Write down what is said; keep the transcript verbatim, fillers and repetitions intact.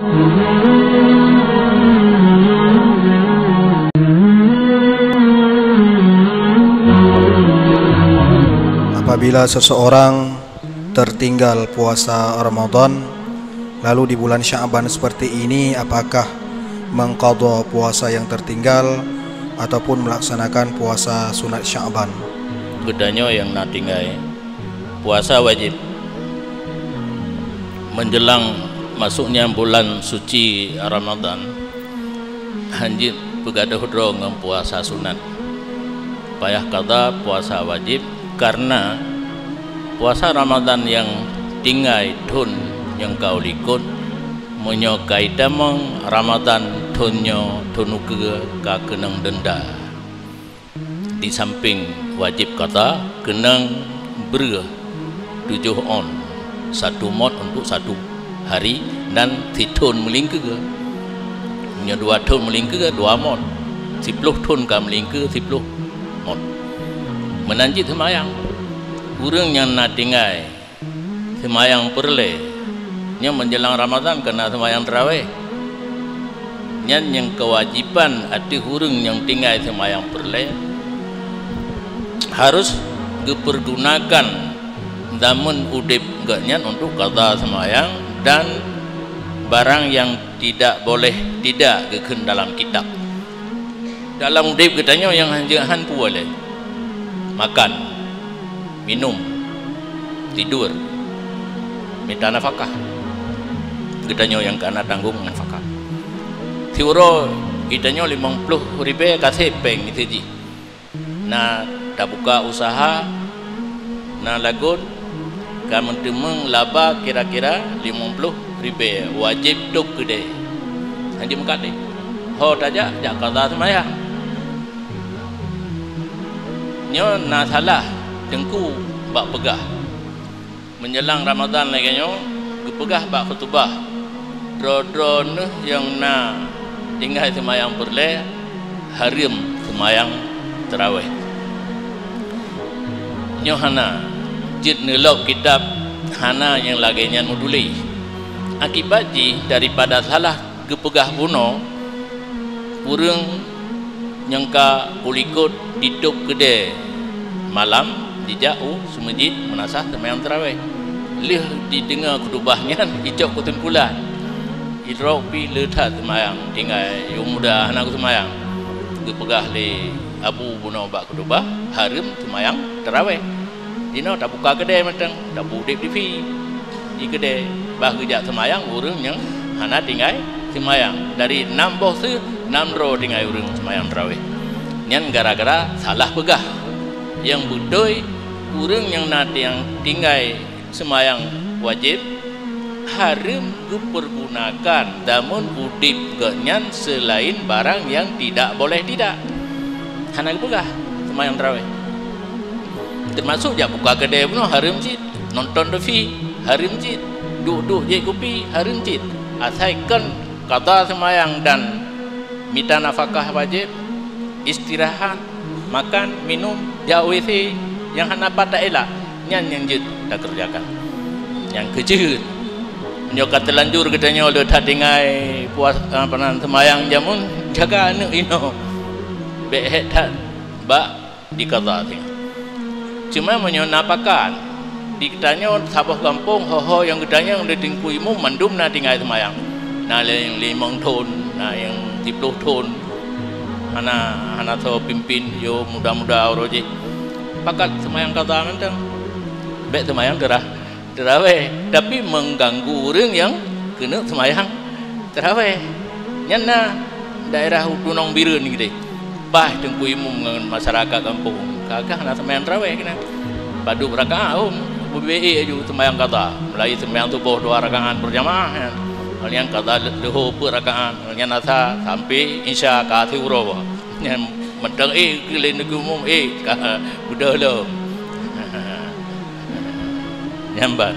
Apabila seseorang tertinggal puasa Ramadan, lalu di bulan Sya'ban seperti ini, apakah mengqadha puasa yang tertinggal ataupun melaksanakan puasa sunat Sya'ban? Geutanyoe nyang na tinggai puasa wajéb menjelang masuknya bulan suci Ramadan, hanjeuet peugadôh droe ngon puasa sunat. Payah qadha puasa wajéb, karena puasa Ramadan nyang tinggai thôn nyang ka u likot, meunyoe ka itamong Ramadan thôn nyoe, thôn ukeue ka keunong denda. Di samping wajéb qadha, keunong breueh tujoh ôn, satu mot untuk satu hari, dan sithôn meulingkeue. Meunyoe dua thôn meulingkeue, dua mot. Siploh thôn ka meulingkeue, siploh mot. Meunan cit seumayang. Ureuëng nyang na tinggai seumayang peureulée, nyoe menjelang Ramadan ka na seumayang tarawéh. Nyan nyang keuwajéban ateueh ureuëng nyang tinggai seumayang peureulée, harus geupeurgunakan zaman udeb geuhnyan untuk qadha seumayang dan barang nyang tidak boleh tidak geukheun dalam kitab. Dalam udeb geutanyoe nyang hanjeuet han peue lé, makan, minum, tidur, mita nafakah. Geutanyoe nyang ka na tanggong nafakah. Siuroe geutanyoe limong ploh ribée ka sép péng miseue jih. Na tabuka useuha, na lagon, ka meuteumeung laba kira-kira limong ploh ribée, wajéb tôb keudée. Hanjeuet meukat lé. Ho tajak, jak qadha seumayang. Nyoe na salah teungku bak peugah. Meunjelang Ramadan lagée nyoe, geupeugah bak khutubah, droe-droe neuh nyang na tinggai seumayang peureulée, hareuem seumayang tarawéh. Nyoe hana, jeuet neulok kitab hana nyang lagée nyan meutuléh. Akibat jih daripada salah geupeugah bunoe, ureuëng nyang ka u likot jitôb keudée malam jijak u seumeujid meunasah seumayang tarawéh. Lheueh jideungoe khutubah nyan, jicok keusimpulan, sidroe pih le that seumayang tinggai, yôh muda hana geuseumayang. Geupeugah lé Abu bunoe bak khutubah, hareuem seumayang tarawéh. Jinoe tabuka keudée mantong, tapeudeb TV di keudée, bah geujak seumayang ureuëng nyang hana tinggai seumayang. Dari nam boh seuh, nam droe tinggai ureuëng seumayang tarawéh. Nyan gara-gara salah peugah. Nyang beutôi, ureuëng nyang na tiang tinggai seumayang wajéb, hareuem geupeurgunakan dameun udeb geuhnyan seulaén barang nyang tidak boleh tidak. Hana geupeugah seumayang tarawéh. Teumasok jak buka keudée bunoe hareuem cit, nonton TV hareuem cit, duek-duek jieb kupi hareuem cit. Asai kon qadha seumayang dan mita nafakah wajéb, istirahat, makan, minum, jak WC nyang hana pat taelak, nyan nyang jeuet takeureujakan. Nyang keujeuet, meunyoe ka teulanjur geutanyoe le that tinggai puasa, apa nan, seumayang jameun, jaga aneuëk inoe. Bék hék that bak di qadha tinggai. Cuma meunyoe na pakat, di geutanyoe saboh gampông, ho-ho nyang geutanyong lé teungku imum mandum na tinggai seumayang. Na lé nyang limong thon, na nyang siploh thon. Hana, hana soe pimpin, yo muda-muda uroe jih. Pakat seumayang qadha mantong. Bék seumayang teura-, tarawéh, tapi mengganggu ureuëng nyang keuneuk seumayang tarawéh. Nyan na daerah Gunong Bireuen keudeh. Bah teungku imum ngon masyarakat gampông, ka gah na seumayang tarawéh keunan. Padub rakaat hom, beubee aju seumayang qadha. Mulai seumayang suboh dua rakaat berjamaah nyan. Nyan qadha leuhô peuet rakaat, nyan asa sampai isya ka siuroe. Nyan mantong, eh, keu lé teungku imum, eh, ka beudôh lom. Nyan ban.